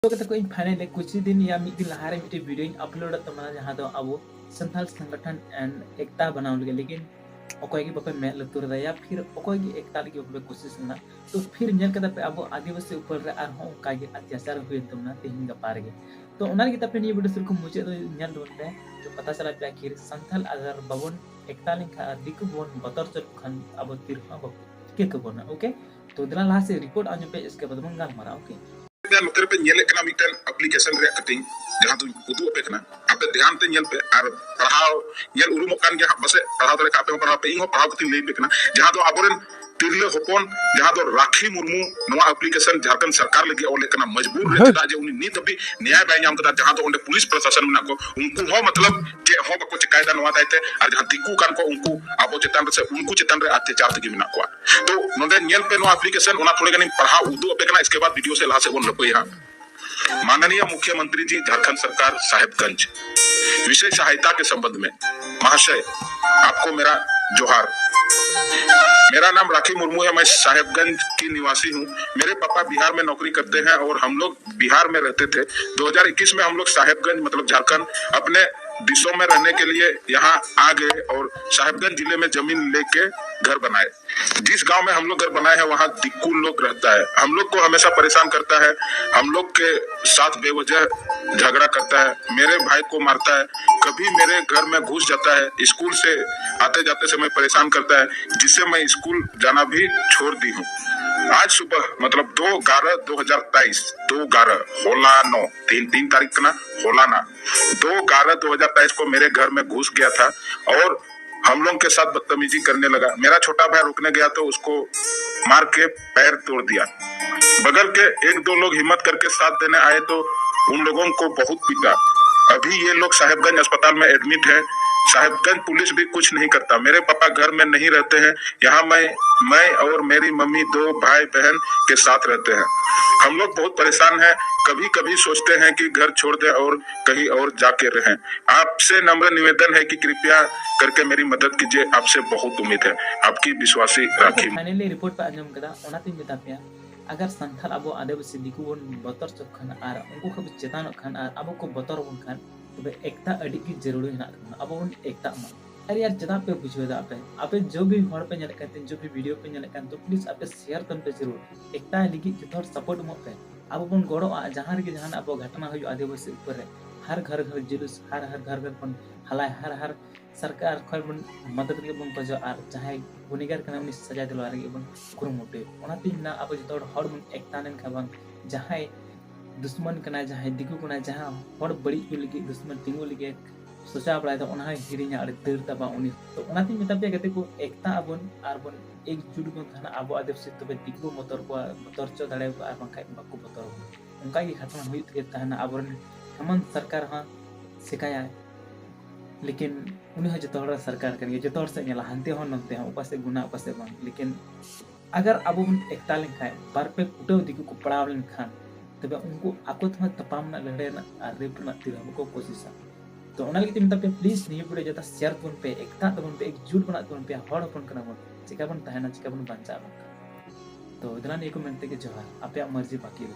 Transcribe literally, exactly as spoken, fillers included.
ᱛᱚ ᱠᱟᱛᱮ ᱠᱚ ᱤᱧ ᱯᱷᱟᱭᱱᱟᱞ ᱠᱩᱪᱷ ᱫᱤᱱ ᱭᱟ ᱢᱤᱫ ᱫᱤᱱ ᱞᱟᱦᱟ ᱨᱮ ᱢᱤᱫᱴᱮᱱ ᱵᱷᱤᱰᱤᱭᱳᱧ ᱟᱯᱞᱳᱰ ᱮᱫ ᱛᱟᱵᱚᱱᱟ, ᱡᱟᱦᱟᱸ ᱫᱚ ᱟᱵᱚ ᱥᱟᱱᱛᱟᱲ ᱥᱚᱝᱜᱚᱴᱷᱚᱱ ᱮᱱᱰ ᱮᱠᱛᱟ ᱵᱮᱱᱟᱣ ᱞᱟᱹᱜᱤᱫ, ᱞᱮᱠᱤᱱ ᱚᱠᱚᱭ ᱜᱮ ᱵᱟᱯᱮ ᱢᱮᱫ ᱞᱩᱛᱩᱨ ᱮᱫᱟ ᱭᱟ ᱯᱷᱤᱨ ᱚᱠᱚᱭ ᱜᱮ ᱮᱠᱛᱟ ᱞᱟᱹᱜᱤᱫ ᱵᱟᱯᱮ ᱠᱩᱥᱤᱥ ᱠᱟᱱᱟ᱾ ᱛᱚ ᱯᱷᱤᱨ ᱧᱮᱞ ᱠᱮᱫᱟ ᱯᱮ ᱟᱵᱚ ᱟᱹᱫᱤᱵᱟᱹᱥᱤ ᱩᱯᱚᱨ ᱨᱮ ᱟᱨᱦᱚᱸ ᱚᱱᱠᱟ ᱜᱮ ᱚᱛᱛᱟᱪᱟᱨ ᱦᱩᱭᱮᱱ ᱛᱟᱵᱚᱱᱟ ᱛᱮᱦᱮᱧ ᱜᱟᱯᱟ ᱨᱮᱜᱮ᱾ ᱛᱚ ᱚᱱᱟ ᱞᱟᱹᱜᱤᱫ ᱟᱯᱮ ᱱᱤᱭᱟᱹ ᱵᱷᱤᱰᱤᱭᱳ ᱥᱩᱨ ᱠᱷᱚᱱ ᱢᱩᱪᱟᱹᱫ ᱫᱚ ᱧᱮᱞ ᱛᱟᱵᱚᱱ ᱯᱮ᱾ ᱛᱚ ᱯᱟᱛᱟ ᱪᱟᱞᱟᱜ ᱯᱮ ᱟᱹᱠᱷᱤᱨ ᱥᱟᱱᱛᱟᱲ ᱟᱜᱟᱨ ᱵᱟᱵᱚᱱ ᱮᱠᱛᱟ ᱞᱮᱱᱠᱷᱟᱱ ᱟᱨ ᱫᱤᱠᱩ ᱵᱚᱱ ᱵᱚᱛᱚᱨ ᱦᱚᱪᱚ ᱞᱮᱠᱚ ᱠᱷᱟᱱ ᱟᱵᱚ ᱛᱤ ᱨᱮᱦᱚᱸ ᱵᱟᱠᱚ ᱴᱷᱤᱠᱟᱹ ᱠᱟᱵᱚᱱᱟ᱾ ᱳᱠᱮ, ᱛᱚ ᱫᱮᱞᱟ ᱞᱟᱦᱟ ᱥᱮᱫ ᱨᱤᱯᱳᱨᱴ ᱟᱸᱡᱚᱢ ᱯᱮ, ᱤᱥᱠᱮ ᱵᱟᱫ ᱵᱚᱱ ᱜᱟᱞᱢᱟᱨᱟᱣᱟ᱾ ᱳᱠᱮ, ᱱᱚᱛᱮ ᱨᱮᱯᱮ ᱧᱮᱞᱮᱫ ᱠᱟᱱᱟ ᱢᱤᱫᱴᱮᱱ ᱮᱯᱞᱤᱠᱮᱥᱚᱱ ᱨᱮᱭᱟᱜ ᱠᱟᱹᱴᱤᱝ, ᱡᱟᱦᱟᱸ ᱫᱚᱧ ᱩᱫᱩᱜ ᱟᱯᱮ ᱠᱟᱱᱟ᱾ ᱟᱯᱮ ᱫᱷᱮᱭᱟᱱ ᱛᱮ ᱧᱮᱞ ᱯᱮ ᱟᱨ ᱯᱟᱲᱦᱟᱣ ᱧᱮᱞ ᱩᱨᱩᱢᱚᱜ ᱠᱟᱱ ᱜᱮᱭᱟ ᱦᱟᱸᱜ, ᱯᱟᱥᱮᱡ ᱯᱟᱲᱦᱟᱣ ᱫᱟᱲᱮ ᱠᱟᱜ ᱟᱯᱮ ᱦᱚᱸ ᱯᱟᱲᱦᱟᱣ ᱯᱮ, ᱤᱧ ᱦᱚᱸ ᱯᱟᱲᱦᱟᱣ ᱠᱟᱛᱮᱧ ᱞᱟᱹᱭ ᱯᱮ ᱠᱟᱱᱟ᱾ ᱡᱟᱦᱟᱸ ᱫᱚ ᱟᱵᱚᱨᱮᱱ ᱛᱤᱨᱞᱟᱹ ᱦᱚᱯᱚᱱ, ᱡᱟᱦᱟᱸ ᱫᱚ ᱨᱟᱠᱷᱤ ᱢᱩᱨᱢᱩ, ᱱᱚᱣᱟ ᱮᱯᱞᱤᱠᱮᱥᱚᱱ ᱡᱷᱟᱲᱠᱷᱚᱸᱰ ᱥᱚᱨᱠᱟᱨ ᱞᱟᱹᱜᱤᱫ ᱚᱞᱮᱫ ᱠᱟᱱᱟ, ᱢᱚᱡᱽᱵᱩᱨ ᱨᱮ, ᱪᱮᱫᱟᱜ ᱡᱮ ᱩᱱᱤ ᱱᱤᱛ ᱦᱟᱹᱵᱤᱡ ᱱᱮᱭᱟᱭ ᱵᱟᱭ ᱧᱟᱢ ᱠᱟᱫᱟ᱾ ᱡᱟᱦᱟᱸ ᱫᱚ ᱚᱸᱰᱮ ᱯᱩᱞᱤᱥ ᱯᱨᱚᱥᱟᱥᱚᱱ ᱢᱮᱱᱟᱜ ᱠᱚ, ᱩᱱᱠᱩ ᱦᱚᱸ ᱢᱚᱛᱞᱚᱵ ᱪᱮᱫ ᱦᱚᱸ ᱵᱟᱠᱚ ᱪᱮᱠᱟᱭᱮᱫᱟ ᱱᱚᱣᱟ ᱫᱟᱭᱛᱮ᱾ ᱟᱨ ᱡᱟᱦᱟᱸ ᱫᱤᱠᱩ ᱠᱟᱱ ᱠᱚ, ᱩᱱᱠᱩ ᱟᱵᱚ ᱪᱮᱛᱟᱱ ᱨᱮ ᱥᱮ ᱩᱱᱠᱩ ᱪᱮᱛᱟᱱ ᱨᱮ ᱚᱛᱛᱟᱪᱟᱨ ᱛᱮᱜᱮ ᱢᱮᱱᱟᱜ ᱠᱚᱣᱟ᱾ ᱛᱚ ᱱᱚᱰᱮ ᱧᱮᱞ ᱯᱮ ᱱᱚᱣᱟ ᱮᱯᱞᱤᱠᱮᱥᱚᱱ, ᱚᱱᱟ ᱛᱷᱚᱲᱮ ᱜᱟᱱᱤᱧ ᱯᱟᱲᱦᱟᱣ ᱩᱫᱩᱜ ᱟᱯᱮ ᱠᱟᱱᱟ, ᱤᱥᱠᱮ ᱵᱟᱫ ᱵᱷᱤᱰᱤᱭᱳ ᱥᱮᱫ ᱞᱟᱦᱟ ᱥᱮᱫ ᱵᱚᱱ ᱞᱟᱹᱯᱟᱹᱭᱟ ᱦᱟᱸᱜ᱾ माननीय मुख्यमंत्री जी, झारखंड सरकार, साहेबगंज, विषय सहायता के संबंध में। महाशय, आपको मेरा जोहार। मेरा नाम राखी मुर्मू है, मैं साहेबगंज की निवासी हूँ। मेरे पापा बिहार में नौकरी करते हैं और हम लोग बिहार में रहते थे। दो हज़ार इक्कीस में हम लोग साहेबगंज, मतलब झारखंड, अपने दिसों में रहने के लिए यहाँ आ गए और साहेबगंज जिले में जमीन लेके घर बनाए। जिस गांव में हम लोग घर बनाए हैं, वहाँ दिक्कू लोग रहता है। हम लोग को हमेशा परेशान करता है, हम लोग के साथ बेवजह झगड़ा करता है, मेरे भाई को मारता है, कभी मेरे घर में घुस जाता है, स्कूल से आते जाते समय परेशान करता है, जिससे मैं स्कूल जाना भी छोड़ दी हूँ। आज सुबह, मतलब दो ग्यारह दो हज़ार तेईस, दो ग्यारह, होला नौ, तीन तीन तारीख का ना, होला ना, दो ग्यारह दो हज़ार तेईस को मेरे घर में घुस गया था और हम लोग के साथ बदतमीजी करने लगा। मेरा छोटा भाई रुकने गया तो उसको मार के पैर तोड़ दिया। बगल के एक दो लोग हिम्मत करके साथ देने आए तो उन लोगों को बहुत पीटा। अभी ये लोग साहेबगंज अस्पताल में एडमिट है। साहेबगंज पुलिस भी कुछ नहीं करता। मेरे पापा घर में नहीं रहते हैं। यहाँ मैं मैं और मेरी मम्मी दो भाई बहन के साथ रहते हैं। हम लोग बहुत परेशान हैं। कभी कभी सोचते हैं कि घर छोड़ दें और कहीं और जाके रहें। आपसे नम्र निवेदन है कि कृपया करके मेरी मदद कीजिए। आपसे बहुत उम्मीद है। आपकी विश्वासी राखी। ᱯᱷᱟᱭᱱᱟᱞᱤ ᱨᱤᱯᱳᱨᱴ ᱯᱮ ᱟᱸᱡᱚᱢ ᱠᱮᱫᱟ, ᱚᱱᱟᱛᱤᱧ ᱢᱮᱛᱟ ᱯᱮᱭᱟ ᱟᱜᱟᱨ ᱥᱟᱱᱛᱟᱲ ᱟᱵᱚ ᱟᱹᱫᱤᱵᱟᱹᱥᱤ ᱫᱤᱠᱩ ᱵᱚᱱ ᱵᱚᱛᱚᱨ ᱦᱚᱪᱚ ᱠᱷᱟᱱ ᱟᱨ ᱩᱱᱠᱩ ᱠᱷᱚᱱ ᱵᱚᱱ ᱪᱮᱛᱟᱱᱚᱜ ᱠᱷᱟᱱ ᱟᱨ ᱟᱵᱚ ᱠᱚ ᱵᱚᱛᱚᱨ ᱟᱵᱚᱱ ᱠᱷᱟᱱ, ᱛᱚᱵᱮ ᱮᱠᱛᱟ ᱟᱹᱰᱤ ᱜᱮ ᱡᱟᱹᱨᱩᱲ ᱦᱮᱱᱟᱜ ᱛᱟᱵᱚᱱᱟ᱾ ᱟᱵᱚ ᱵᱚᱱ ᱮᱠᱛᱟᱜ ᱢᱟ᱾ ᱟᱨ ᱭᱟᱨ, ᱪᱮᱫᱟᱜ ᱯᱮ ᱵᱩᱡᱷᱟᱹᱣ ᱮᱫᱟ? ᱟᱯᱮ, ᱟᱯᱮ ᱡᱚ ᱵᱷᱤ ᱦᱚᱲ ᱯᱮ ᱧᱮᱞᱮᱫ ᱠᱟᱱ ᱛᱤᱧ, ᱡᱚ ᱵᱷᱤ video ᱯᱮ ᱧᱮᱞᱮᱫ ᱠᱟᱱ, ᱛᱚ please ᱟᱯᱮ share ᱛᱟᱵᱚᱱ ᱯᱮ ᱡᱟᱹᱨᱩᱲ᱾ ᱮᱠᱛᱟ ᱞᱟᱹᱜᱤᱫ ᱡᱚᱛᱚ ᱦᱚᱲ support ᱮᱢᱚᱜ ᱯᱮ᱾ ᱟᱵᱚ ᱵᱚᱱ ᱜᱚᱲᱚᱜᱼᱟ, ᱡᱟᱦᱟᱸ ᱨᱮᱜᱮ ᱡᱟᱦᱟᱱᱟᱜ ᱟᱵᱚ ᱜᱷᱚᱴᱚᱱᱟ ᱦᱩᱭᱩᱜᱼᱟ ᱟᱹᱫᱤᱵᱟᱹᱥᱤ ᱩᱯᱚᱨ ᱨᱮ, ᱦᱟᱨ ᱜᱷᱟᱨ ᱜᱷᱟᱨ ᱡᱩᱞᱩᱥ, ᱦᱟᱨ ᱦᱟᱨ ᱜᱷᱟᱨ ᱜᱷᱟᱨ ᱵᱚᱱ ᱦᱟᱞᱟᱭ, ᱦᱟᱨ ᱦᱟᱨ ᱥᱚᱨᱠᱟᱨ ᱠᱷᱚᱱ ᱵᱚᱱ ᱢᱚᱫᱚᱫ ᱞᱟᱹᱜᱤᱫ ᱵᱚᱱ ᱠᱷᱚᱡᱚᱜᱼᱟ ᱟᱨ ᱡᱟᱦᱟᱸᱭ ᱜᱩᱱᱮᱜᱟᱨ ᱠᱟᱱᱟᱭ ᱩᱱᱤ ᱥᱟᱡᱟ ᱫᱤᱞᱣᱟ ᱞᱟᱹᱜᱤᱫ ᱵᱚᱱ ᱠᱩᱨᱩᱢᱩᱴᱩᱭᱟ᱾ ᱚᱱᱟᱛᱤᱧ ᱢᱮᱱᱟ ᱟᱵᱚ ᱡᱚᱛᱚ ᱦᱚᱲ, ᱦᱚᱲ ᱵᱚᱱ ᱮᱠᱛᱟ ᱞᱮᱱᱠᱷᱟᱱ ᱵᱟᱝ, ᱡᱟᱦᱟᱸᱭ ᱫᱩᱥᱢᱟᱱ ᱠᱟᱱᱟᱭ, ᱡᱟᱦᱟᱸᱭ ᱫᱤᱠᱩ ᱠᱟᱱᱟᱭ, ᱡᱟᱦᱟᱸ ᱦᱚᱲ ᱵᱟᱹᱲᱤᱡ ᱠᱚ ᱞᱟᱹᱜᱤᱫ ᱫᱩᱥᱢᱟᱱ ᱛᱤᱸᱜᱩ ᱞᱟᱹᱜᱤᱫ ᱥᱚᱪᱟᱣ ᱵᱟᱲᱟᱭᱮᱫᱟ, ᱚᱱᱟ ᱦᱚᱸᱭ ᱦᱤᱲᱤᱧᱟ ᱟᱨ ᱫᱟᱹᱲ ᱛᱟᱵᱟ ᱩᱱᱤ᱾ ᱛᱚ ᱚᱱᱟᱛᱤᱧ ᱢᱮᱛᱟ ᱯᱮᱭᱟ ᱜᱟᱛᱮ ᱠᱚ, ᱮᱠᱛᱟ ᱟᱵᱚᱱ ᱟᱨ ᱵᱚᱱ ᱮᱠᱡᱩᱴ ᱵᱚᱱ ᱛᱟᱦᱮᱱᱟ ᱟᱵᱚ ᱟᱹᱫᱤᱵᱟᱹᱥᱤ, ᱛᱚᱵᱮ ᱫᱤᱠᱩ ᱵᱚᱱ ᱵᱚᱛᱚᱨ ᱠᱚᱣᱟ, ᱵᱚᱛᱚᱨ ᱦᱚᱪᱚ ᱫᱟᱲᱮᱭᱟᱠᱚᱣᱟ ᱟᱨ ᱵᱟᱝᱠᱷᱟᱡ ᱵᱟᱠᱚ ᱵᱚᱛᱚᱨ ᱟᱵᱚᱱᱟ᱾ ᱚᱱᱠᱟ ᱜᱮ ᱜᱷᱚᱴᱚᱱᱟ ᱦᱩᱭᱩᱜ ᱛᱮᱜᱮ ᱛᱟᱦᱮᱱᱟ᱾ ᱟᱵᱚᱨᱮᱱ ᱦᱮᱢᱚᱱᱛ ᱥᱚᱨᱠᱟᱨ ᱦᱚᱸ ᱥᱮᱠᱟᱭᱟᱭ, ᱞᱮᱠᱤᱱ ᱩᱱᱤ ᱦᱚᱸ ᱡᱚᱛᱚ ᱦᱚᱲ ᱨᱮᱱ ᱥᱚᱨᱠᱟᱨ ᱠᱟᱱ ᱜᱮᱭᱟ, ᱡᱚᱛᱚ ᱦᱚᱲ ᱥᱮᱫ ᱧᱮᱞᱟ, ᱦᱟᱱᱛᱮ ᱦᱚᱸ ᱱᱚᱱᱛᱮ ᱦᱚᱸ, ᱚᱠᱟ ᱥᱮᱫ ᱜᱩᱱᱟ ᱚᱠᱟ ᱥᱮᱫ ᱵᱟᱝ᱾ ᱞᱮᱠᱤᱱ ᱟᱜᱟᱨ ᱟᱵᱚ ᱵᱚᱱ ᱮᱠᱛᱟ ᱞᱮᱱᱠᱷᱟᱱ, ᱵᱟᱨ ᱯᱮ ᱠᱩᱴᱟᱹᱣ ᱫᱤᱠᱩ ᱠᱚ ᱯᱟᱲᱟᱣ ᱞᱮᱱᱠᱷᱟᱱ, ᱛᱚᱵᱮ ᱩᱱᱠᱩ ᱟᱠᱚ ᱛᱮᱦᱚᱸ ᱛᱟᱯᱟᱢ ᱨᱮᱱᱟᱜ, ᱞᱟᱹᱲᱦᱟᱹᱭ ᱨᱮᱱᱟᱜ ᱟᱨ rape ᱨᱮᱱᱟᱜ ᱛᱤᱨ ᱦᱚᱸ ᱵᱟᱠᱚ ᱠᱳᱥᱤᱥᱟ᱾ ᱛᱚ ᱚᱱᱟ ᱞᱟᱹᱜᱤᱫ ᱛᱮ ᱢᱮᱛᱟ ᱯᱮ, please ᱱᱤᱭᱟᱹ video ᱡᱚᱛᱚ share ᱛᱟᱵᱚᱱ ᱯᱮ, ᱮᱠᱛᱟ ᱛᱟᱵᱚᱱ ᱯᱮ, ᱮᱠᱡᱩᱴ ᱵᱟᱱᱟᱜ ᱛᱟᱵᱚᱱ ᱯᱮ, ᱦᱚᱲ ᱦᱚᱯᱚᱱ ᱠᱟᱱᱟ ᱵᱚᱱ, ᱪᱮᱠᱟ ᱵᱚᱱ ᱛᱟᱦᱮᱱᱟ, ᱪᱮᱠᱟ ᱵᱚᱱ ᱵᱟᱧᱪᱟᱜᱼᱟ ᱵᱟᱝᱠᱷᱟᱱ᱾ ᱛᱚ ᱫᱮᱞᱟ ᱱᱤᱭᱟᱹ ᱠᱚ ᱢᱮᱱ ᱛᱮᱜᱮ ᱡᱚᱦᱟᱨ, ᱟᱯᱮᱭᱟᱜ ᱢᱟᱹᱨᱡᱤ ᱵᱟᱹᱠᱤ ᱨᱮ᱾